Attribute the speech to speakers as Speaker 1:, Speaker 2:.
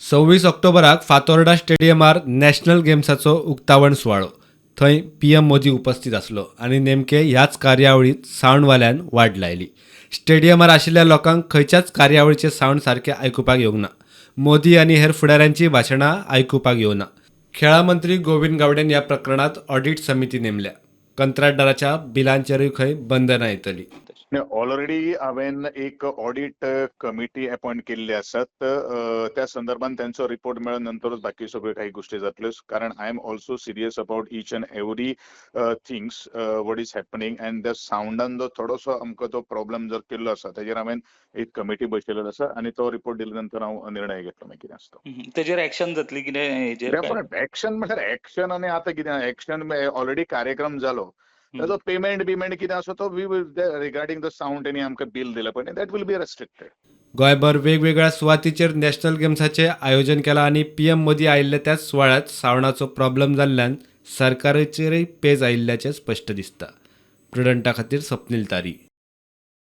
Speaker 1: 26 ऑक्टोबराक Fatorda स्टेडियमार national गेम्साचो उक्तावण सुवाळो. थंय पीएम मोदी उपस्थित आसलो आनी नेमके ह्याच कार्यावळीत सावंडवाल्यान वाड लायली. स्टेडियमार आशिल्ल्या लोकांक खंयच्याच कार्यावळीचें सावंड सारकें आयकुपाक येवंक ना. मोदी आनी हेर फुडाऱ्यांची भाशणां आयकुपाक येवना. खेळां मंत्री गोविंद गावडेन ह्या प्रकरणात ऑडिट समिती नेमल्या. कंत्राटदाराच्या बिलांचेरूय खंय बंधनां येतली.
Speaker 2: ऑलरेडी हांवें एक ऑडिट कमिटी अपॉइंट केल्ली आसात. त्या संदर्भात त्यांचो रिपोर्ट मेळ्ळ्या नंतरूच बाकी सगळ्यो काही गोष्टी जातल्यो, कारण I am also serious about each and every things what is happening, and त्या सावंडान जो थोडोसो आमकां तो प्रॉब्लेम जर केल्लो आसा, तेजेर हांवें एक कमिटी बसयलेली आसा आनी तो रिपोर्ट दिल्या नंतर हांव निर्णय घेतलो मागीर कितें आसा तो.
Speaker 3: तेजेर एक्शन जातली कितें हेजेर काय?
Speaker 2: डेफिनेट एक्शन म्हळ्यार एक्शन, आनी आतां कितें एक्शन, ऑलरेडी कार्यक्रम जालो, ताजो पेमेंट बिमेंट कितें आसा तो we will regarding the sound तेणी आमकां बील दिलें पळय, that will be restricted.
Speaker 1: गोंयभर वेगवेगळ्या सुवातीचेर नॅशनल गेम्साचें आयोजन केलां आनी पीएम मोदी आयिल्ले त्याच सुवाळ्यांत सावंडाचो प्रॉब्लम जाल्ल्यान सरकाराचेरय पेज आयिल्ल्याचें स्पश्ट दिसता. प्रुडंटा खातीर स्वप्नील तारी.